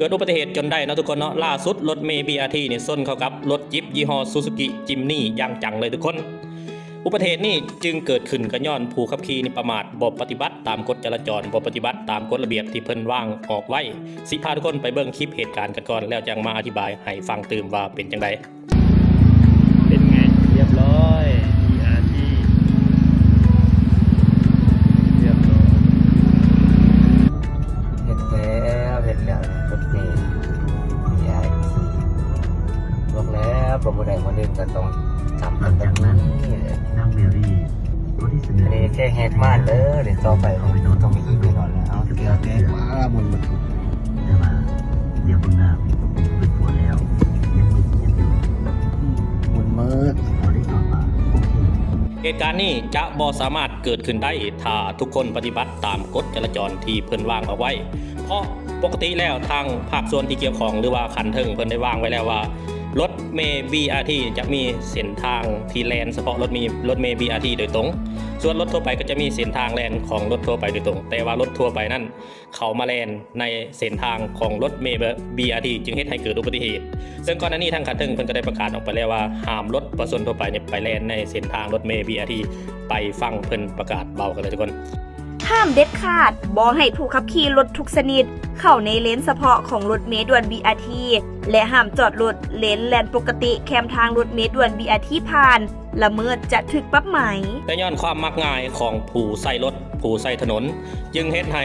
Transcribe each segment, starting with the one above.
ເກີດອຸບັດຕິເຫດຈົນໄດ້ເນາະທຸກຄົນເນາະ. ລ່າສຸດລົດເມ ບີອາທີ ນີ້ຊົນເຂົ້າກັບລົດຈິບຍີ່ຫໍ້ ຊູຊູກິ ຈິມນີ ຢ່າງຈັງເລີຍທຸກຄົນ. ອຸບັດຕິເຫດນີ້ຈຶ່ງເກີດຂຶ້ນກໍຍ້ອນຜູ້ຂັບຂີ່ນີ້ປະໝາດ, ບໍ່ປະຕິບັດຕາມກົດຈະລາຈອນ, ບໍ່ປະຕິບັດຕາມກົດລະບຽບທີ່ເພິ່ນວາງອອກໄວ້. ຊິພາທຸກຄົນໄປເບິ່ງຄລິບເຫດການກັນກ່ອນ ແລ້ວຈັ່ງມາອະທິບາຍໃຫ້ຟັງຕື່ມວ່າເປັນຈັ່ງໃດ. ເປັນໄງ? ຮຽບຮ້ອຍ ບີອາທີ ຮຽບຮ້ອຍ. ເຮັດແລ້ວ ເຮັດແລ້ວ ລົດເມ ບີອາທີ ບອກແລ້ວ ບໍ່ໄດ້ ບໍ່ໄດ້ ກໍຕ້ອງຈຳກັນແບບນີ້ແຫຼະ. ນາງເມຣີ ອັນນີ້ແຄ່ແຫກມ່ານເດີ ເດີ ຕໍ່ໄປຕ້ອງຂີ່ແນ່ນອນແລ້ວ. ເອົາ ແກະ ແກະ ວ້າ ໝຸນໝົດ. ແຕ່ວ່າດຽວເບິ່ງໜ້າເປັນຜົວແລ້ວ ຍັງມີຊີວິດຢູ່ ໝຸນໝົດ. ພໍໄດ້ຕອບວ່າໂອເຄ. ເຫດການນີ້ຈະບໍ່ສາມາດເກີດຂຶ້ນໄດ້ ຖ້າທຸກຄົນປະຕິບັດຕາມກົດຈະລາຈອນທີ່ເພິ່ນວາງເອົາໄວ້ ເພາະປົກກະຕິແລ້ວທາງພາກສ່ວນທີ່ກ່ຽວຂ້ອງ ຫຼືວ່າຂັ້ນເທິງເພິ່ນໄດ້ວາງໄວ້ແລ້ວວ່າ ລົດເມ ບີອາທີ ຈະມີເສັ້ນທາງທີ່ແລ່ນສະເພາະລົດມີ ລົດເມ ບີອາທີ ໂດຍຕົງ, ສ່ວນລົດທົ່ວໄປກໍຈະມີເສັ້ນທາງແລ່ນຂອງລົດທົ່ວໄປໂດຍຕົງ, ແຕ່ວ່າລົດທົ່ວໄປນັ້ນ ເຂົ້າມາແລ່ນໃນເສັ້ນທາງຂອງລົດເມ ບີອາທີ ຈຶ່ງເຮັດໃຫ້ເກີດອຸບັດຕິເຫດ. ເຊິ່ງກ່ອນໜ້ານີ້ທາງຂັ້ນເທິງເພິ່ນກໍໄດ້ປະກາດອອກໄປແລ້ວວ່າ ຫ້າມລົດປະຊາຊົນທົ່ວໄປນີ້ໄປແລ່ນໃນເສັ້ນທາງລົດເມ ບີອາທີ ໄປຟັງເພິ່ນປະກາດເວົ້າກັນເລີຍທຸກຄົນ. ຫ້າມເດັດຂາດ ບໍ່ໃຫ້ຜູ້ຂັບຂີ່ລົດທຸກຊະນິດເຂົ້າໃນເລນສະເພາະຂອງລົດເມດ່ວນ ບີອາທີ ແລະ ຫ້າມຈອດລົດເລນແລ່ນປົກກະຕິແຄມທາງລົດເມດ່ວນ ບີອາທີ ຜ່ານ ລະເມີດຈະຖືກປັບໃໝ. ແຕ່ຍ້ອນຄວາມມັກງ່າຍຂອງຜູ້ໃຊ້ລົດ ຜູ້ໃຊ້ຖະໜົນ ຈຶ່ງເຮັດໃຫ້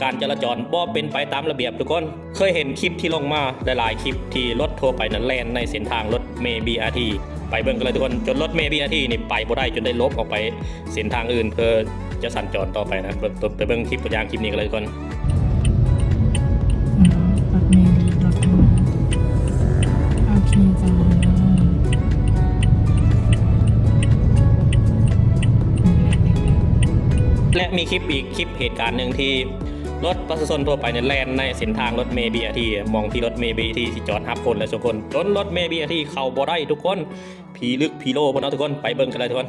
ການຈະລາຈອນບໍ່ເປັນໄປຕາມລະບຽບທຸກຄົນ. ເຄີຍເຫັນຄລິບທີ່ລົງມາຫຼາຍໆຄລິບທີ່ລົດທົ່ວໄປນັ້ນແລ່ນໃນເສັ້ນທາງລົດເມ ບີອາທີ ໄປເບິ່ງກັນເລີຍທຸກຄົນ, ຈົນລົດເມ ບີອາທີ ນີ້ໄປບໍ່ໄດ້ ຈົນໄດ້ຫຼົບອອກໄປເສັ້ນທາງອື່ນເພື່ອຈະສັນຈອນຕໍ່ໄປນະ. ເບິ່ງ ໄປເບິ່ງຄລິບຕົວຢ່າງຄລິບນີ້ກັນເລີຍທຸກຄົນ. ລົດເມ ລົດເມ ໂອເຄຈ້າ. ແລະ ມີຄລິບອີກ ຄລິບເຫດການໜຶ່ງທີ່ລົດປະຊາຊົນທົ່ວໄປນີ້ແລ່ນໃນເສັ້ນທາງລົດເມ ບີອາທີ ໝ່ອງທີ່ລົດເມ ບີອາທີ ຊິຈອດຮັບຄົນ ແລະ ສົ່ງຄົນ ຈົນລົດເມ ບີອາທີ ເຂົ້າບໍ່ໄດ້ທຸກຄົນ. ຜີລຶກຜີໂລພຸ້ນເນາະທຸກຄົນ, ໄປເບິ່ງກັນເລີຍທຸກຄົນ.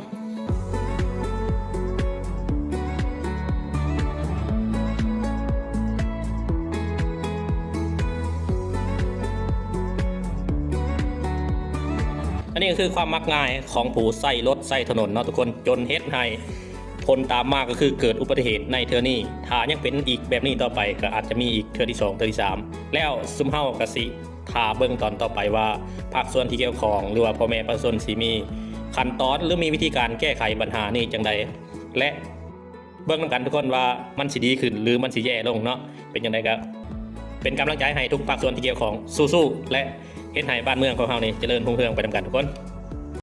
ອັນນີ້ກໍຄືຄວາມມັກງ່າຍຂອງຜູ້ໃຊ້ລົດໃຊ້ຖະໜົນເນາະທຸກຄົນ, ຈົນເຮັດໃຫ້ ຜົນຕາມມາກໍຄືເກີດອຸບັດຕິເຫດໃນເທື່ອນີ້. ຖ້າຍັງເປັນອີກແບບນີ້ຕໍ່ໄປ ກໍອາດຈະມີອີກເທື່ອທີສອງ ເທື່ອທີສາມ. ແລ້ວຊຸມເຮົາກໍຊິຖ້າເບິ່ງຕອນຕໍ່ໄປວ່າ ພາກສ່ວນທີ່ກ່ຽວຂ້ອງ ຫຼືວ່າພໍ່ແມ່ປະຊາຊົນຊິມີຂັ້ນຕອນ ຫຼື ມີວິທີການແກ້ໄຂບັນຫານີ້ຈັ່ງໃດ ແລະ ເບິ່ງນຳກັນທຸກຄົນວ່າມັນຊິດີຂຶ້ນ ຫຼື ມັນຊິແຍ່ລົງເນາະ. ເປັນຈັ່ງໃດກໍເປັນກຳລັງໃຈໃຫ້ທຸກພາກສ່ວນທີ່ກ່ຽວຂ້ອງ ສູ້ໆ ແລະ ເຮັດໃຫ້ບ້ານເມືອງຂອງເຮົານີ້ຈະເລີນຮຸ່ງເຮືອງໄປນຳກັນທຸກຄົນ.